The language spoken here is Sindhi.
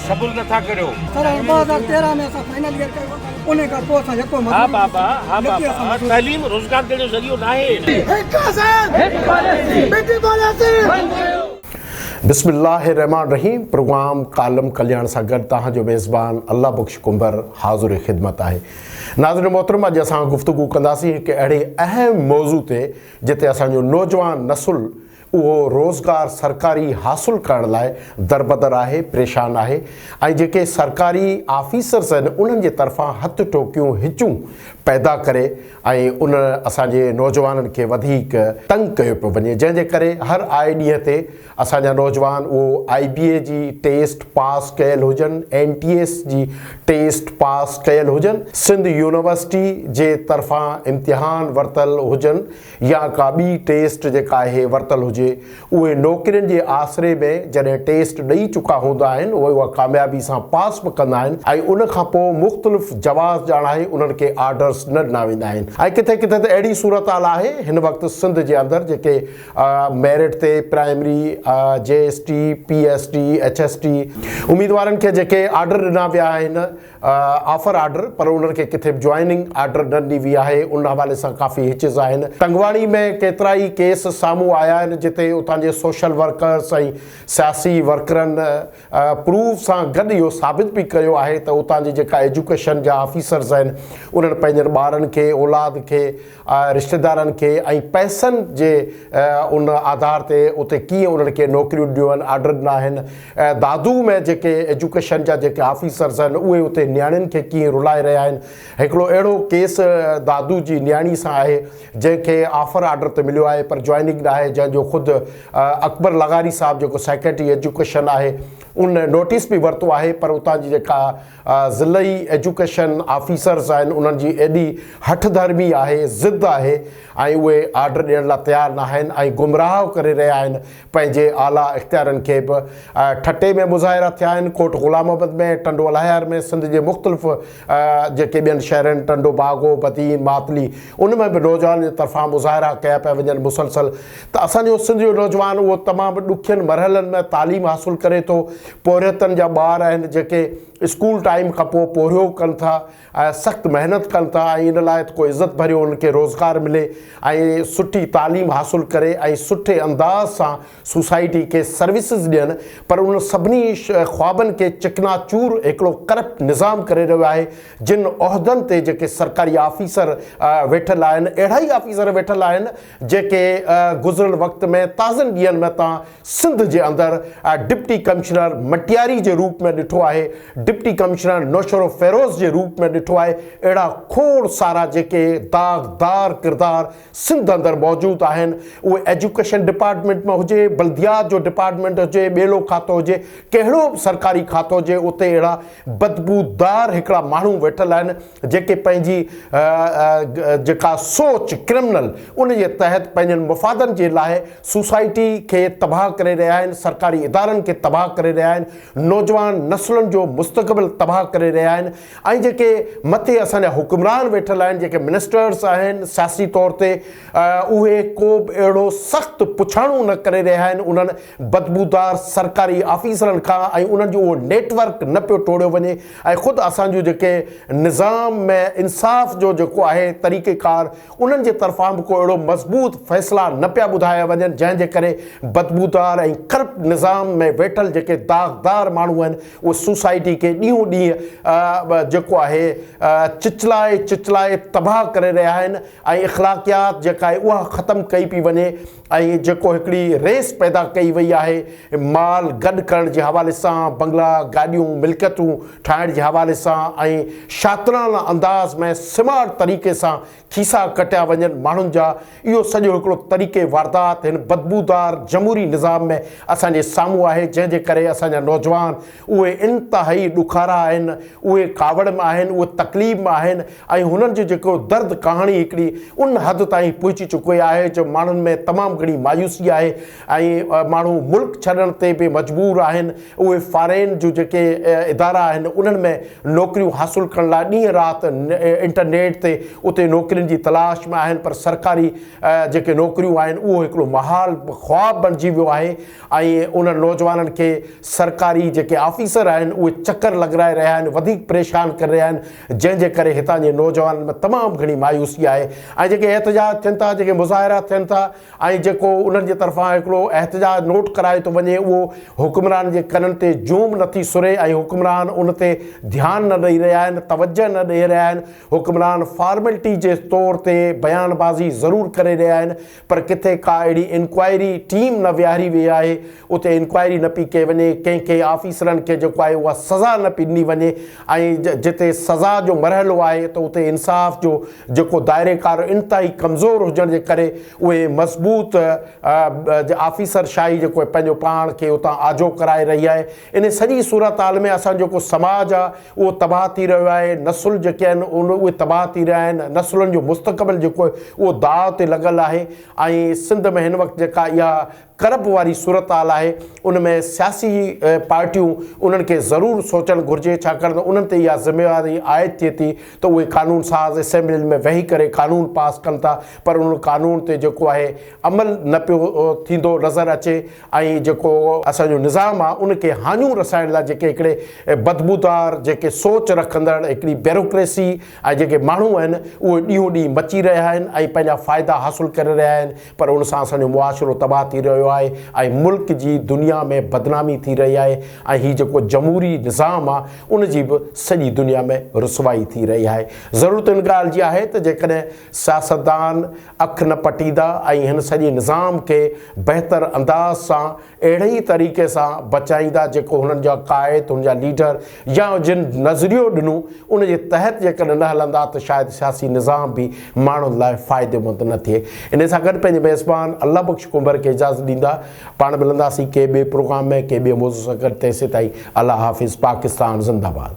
صبر نه ٿا ڪريو. سر هاڻي 2013 ۾ اسان فائنل ايئر ڪيو انهي کان پوء اسان يڪو ها مزوري بابا ها نڪي اسان بابا مزوري تعليم روزگار ڏيڻ جو ذريعو ناهي. هڪ اسين هڪ پاليسي ٻٽي پاليسي. بسم الله الرحمٰن الرحيم پروگرام ڪالم ڪلياڻ سان گڏ توهان جو ميزبان الله بخش ڪنڀر حاضر خدمت آهي. ناظرين محترم اڄ اسان گفتگو ڪنداسين هڪ اهڙي اهم موضوع تي جتي اسان جو نوجوان نسل اهو روزگار سرڪاري حاصل ڪرڻ لاء دربدر آهي، پريشان آهي ۽ جيڪي سرڪاري آفيسرز آهن انهن جي طرفان هٿ ٺوڪيون هچون پيدا ڪري ۽ ان اسان جي نوجوانن کي وڌيڪ تنگ ڪيو پيو وڃي جنهن جي ڪري هر آئي ڏينهن تي اسان جا نوجوان اهو آئي بي اي جي ٽيسٽ پاس ڪيل هجن اين ٽي ايس جي ٽيسٽ پاس ڪيل هجن سنڌ يونيورسٽي جي طرفان امتحان ورتل هجن يا ڪا ٻي ٽيسٽ جيڪا آهي ورتل هجي اهي نوڪرين جي آسري ۾ جڏهن ٽيسٽ ڏئي چڪا هوندا آهن اهي اها ڪاميابي سان پاس به ڪندا آهن ۽ ان کان پوء مختلف جواز ڄاڻائي انهن کي آرڊرس نه ڏنا ويندا آهن ۽ ڪٿي ڪٿي ته اهڙي صورتحال آهي هن وقت سنڌ جي اندر جيڪي ميرٽ تي primary G S T P S T H S T اميدوارن کي جيڪي آرڊر ڏنا ويا آهن آفر آرڊر پر انهن کي ڪٿي به جوائننگ آرڊر نه ڏني وئي آهي ان حوالي سان ڪافي هچز آهن تنگواڻي ۾ ڪيترائي ڪيس سامهون آيا آهن جتي اتان جي سوشل ورڪرز ۽ سياسي ورڪرن پروف سان گڏ اهو ثابت به ڪيو آهي ته اتان جي جيڪا ايجوڪيشن جا آفيسرز آهن انهن پنهنجن ٻارن کي اولاد کي رشتيدارن کي ۽ پئسن جي ان آڌار تي اتي ڪيئن انهن کي نوڪريون ڏنيون آهن آرڊر ڏنا آهن دادو ۾ جيڪي ايجوڪيشن جا جيڪي آفيسرز آهن اهي اتي نياڻين کي ڪيئن رلائي رهيا آهن هڪڙو اهڙو ڪيس دادو جي نياڻي سان آهي جنهن کي آفر آرڊر ته مليو آهي پر جوائننگ نه آهي جنهن جو خود اڪبر لغاري صاحب جيڪو سيڪريٽري ايجوڪيشن آهي ان نوٽيس به ورتو آهي پر اتان جي جيڪا ضلعي ايجوڪيشن آفيسرز آهن انهن جي ايڏي هٺ ڌرمي آهي ضد آهي ۽ اهي آرڊر ڏيڻ لاء تيار ناهن ۽ گمراهه ڪري رهيا آهن پنهنجي اعليٰ اختيارين کي به ٺٽي ۾ مظاهرا ٿيا آهن ڪوٽ غلام محمد ۾ ٽنڊو الهيار ۾ سنڌ جي مختلف جيڪي ٻين شهرن ٽنڊو باگو بدين ماتلي ان ۾ به نوجوانن جي طرفان مظاهرا ڪيا پيا وڃن مسلسل ته اسان جو سنڌ جو نوجوان اهو تمام ڏکين مرحلن ۾ تعليم حاصل ڪري ٿو پورهيتن جا ٻار آهن جيڪي اسڪول ٽائيم کان پوء پورهيو ڪن ٿا ۽ سخت محنت ڪن ٿا ۽ ان لاء ته ڪو عزت ڀريو انهن کي روزگار ملي ۽ سٺي تعليم حاصل ڪري ۽ سٺي انداز سان سوسائٽي کي سروسز ڏين پر انهن سڀني خوابن کي چڪنا چور هڪڙو ڪرپٽ نظام ڪري رهيو آهي جن عهدن تي جيڪي سرڪاري آفيسر ويٺل آهن اهڙا ئي آفيسر ويٺل آهن جيڪي گذريل وقت ۾ تازن ڏينهن ۾ تان سنڌ جي اندر ڊپٽي ڪمشنر مٽياري جي روپ ۾ ڏٺو آهي، ڊپٽي ڪمشنر نوشهروفيروز جي روپ ۾ ڏٺو آهي، اهڙا کوڙ سارا جيڪي داغدار ڪردار سنڌ اندر موجود آهن، اهي ايجوڪيشن ڊپارٽمينٽ ۾ هجي، بلديات جو ڊپارٽمينٽ هجي، ٻيلو کاتو هجي، ڪهڙو به سرڪاري کاتو هجي اتي اهڙا بدبودار هڪڙا ماڻهو ويٺل آهن، جيڪي پنهنجي جيڪا سوچ ڪرمنل ان جي تحت پنهنجن مفادن جي لاء سوسائٽي کي تباهه ڪري رهيا آهن، سرڪاري ادارن کي تباهه ڪري رهيا آهن، نوجوان نسلن جو مستقبل تباهه ڪري رهيا آهن ۽ جيڪي مٿي اسان جا حڪمران ويٺل آهن جيڪي منسٽرس آهن سياسي طور تي اهي ڪو به اهڙو سخت پڇاڻو نه ڪري رهيا آهن انهن بدبودار سرڪاري آفيسرن کان ۽ انهن جو اهو نيٽ ورڪ نه پيو ٽوڙيو وڃي ۽ خود اسان جو جيڪي نظام ۾ انصاف جو جيڪو آهي طريقي ڪار انهن جي طرفان به ڪو اهڙو مضبوط فيصلا نه پيا ٻڌايا وڃن جنهن جي ڪري بدبودار ۽ ڪرپٽ نظام ۾ ويٺل جيڪي داغدار ماڻهو آهن اهي سوسائٽي کي ڏينهون ڏينهن جيڪو آهي چچلائي چچلائي تباهه ڪري رهيا آهن ۽ اخلاقيات جيڪا آهي اها ختم ڪئي پئي وڃي ۽ جيڪو هڪڙي ريس پيدا ڪئي وئي آهي مال گڏ ڪرڻ جي حوالي سان بنگلا گاڏيون ملڪيتون ٺاهڻ جي حوالي سان ۽ شاطرانه انداز ۾ سمارٽ طريقي سان کيسا ڪٽيا وڃن ماڻهن جا اهو سڄو هڪڙو طريقي واردات هن بدبودار جمهوري نظام ۾ اسان جي سامهون آهي جنهن جي ڪري اسان جا نوجوان اهي انتهائي ڏکارا آهن، اهي ڪاوڙ ۾ آهن، اهي تڪليف ۾ آهن ۽ هنن جو جيڪو درد ڪهاڻي هڪڙي ان حد تائين پهچي چڪي آهي جو ماڻهن ۾ تمام گهڻي مايوسي آهي ۽ ماڻهو ملڪ ڇڏڻ تي به مجبور آهن اهي فارين جون جيڪي ادارا آهن انهن ۾ نوڪريون حاصل ڪرڻ لاء ڏينهن رات انٽرنيٽ تي اتي نوڪرين جي تلاش ۾ آهن پر سرڪاري جيڪي نوڪريون آهن اهو هڪڙو محال خواب بڻجي ويو آهي ۽ انهن نوجوانن کي سرڪاري جيڪي آفيسر آهن اهي چڪر لڳرائي رهيا آهن وڌيڪ پريشان ڪري رهيا آهن جنهن جي ڪري هتان جي نوجوانن ۾ تمام گهڻي مايوسي آهي ۽ جيڪي احتجاج ٿين ٿا جيڪي مظاهرا ٿين ٿا ۽ جيڪو انهن جي طرفان هڪڙو احتجاج نوٽ ڪرايو ٿو وڃي اهو حڪمران جي ڪنن تي جوم نٿي سري ۽ حڪمران ان تي ڌيان نه ڏئي رهيا آهن توجه نه ڏئي رهيا آهن حڪمران فارملٽي جي طور تي بيان بازي ضرور ڪري رهيا آهن پر ڪٿي ڪا اهڙي انڪوائري ٽيم نه ويهاري وئي آهي، اتي انڪوائري نه پئي ڪئي وڃي، ڪنهن ڪنهن آفيسرن کي جيڪو آهي اها سزا نه پئي ڏني وڃي ۽ جتي سزا جو مرحلو آهي ته اتي انصاف جو جيڪو دائري ڪار انتهائي ڪمزور هجڻ جي ڪري اهي مضبوط آفيسر شاهي جيڪو آهي پنهنجو پاڻ کي اتان آجو ڪرائي رهي آهي. ان سڄي صورتحال ۾ اسان جو جيڪو سماج آهي اهو تباهه ٿي رهيو آهي، نسل جيڪي آهن اهي تباهه ٿي رهيا آهن، نسلن جو مستقبل جيڪو آهي اهو داء تي لڳل آهي ۽ سنڌ ۾ هن وقت جيڪا اها ڪرب واري صورتحال آهي ان ۾ سياسي پارٽيون انهن کي ضرور سوچڻ گهرجي ڇاڪاڻ ته انهن تي اها ذميواري عائد ٿئي ٿي ته اهي قانون ساز اسيمبلين ۾ ويهي ڪري قانون پاس ڪن ٿا پر ان قانون تي جيڪو آهي عمل نه پيو ٿيندو نظر اچي ۽ جيڪو اسان جو نظام آ ان کي هاڃون رسائڻ لاء جيڪي هڪڙي بدبودار جيڪي سوچ رکندڙ هڪڙي بيروڪريسي ۽ جيڪي ماڻهو آهن اهي ڏينهون ڏينهن مچي رهيا آهن ۽ پنهنجا فائدا حاصل ڪري رهيا آهن پر ان سان اسان جو معاشرو تباهه ٿي رهيو آهي ۽ ملڪ جي دنيا ۾ بدنامي ٿي رهي آهي ۽ هي جيڪو جمهوري نظام آ ان جي به سڄي دنيا ۾ رسوائي ٿي رهي آهي ضرورت ان ڳالهه جي آهي ته جيڪڏهن سياستدان اک نه پٽيندا ۽ هن سڄي نظام کي بهتر انداز سان اهڙي ئي طريقي سان بچائيندا جيڪو هنن جا قائد، هن جا ليڊر يا جن نظريو ڏنو ان جي تحت جيڪڏهن نه هلندا ته شايد سياسي نظام به ماڻهن لاء فائديمند نه ٿئي. انهي سان گڏ پنهنجي ميزبان الله بخش ڪنڀر کي اجازت ڏيندا. پاڻ ملنداسين ڪنهن ٻئي پروگرام ۾ ڪنهن ٻئي موضوع سان گڏ تيسيتائين الله حافظ پاڪستان زنده باد.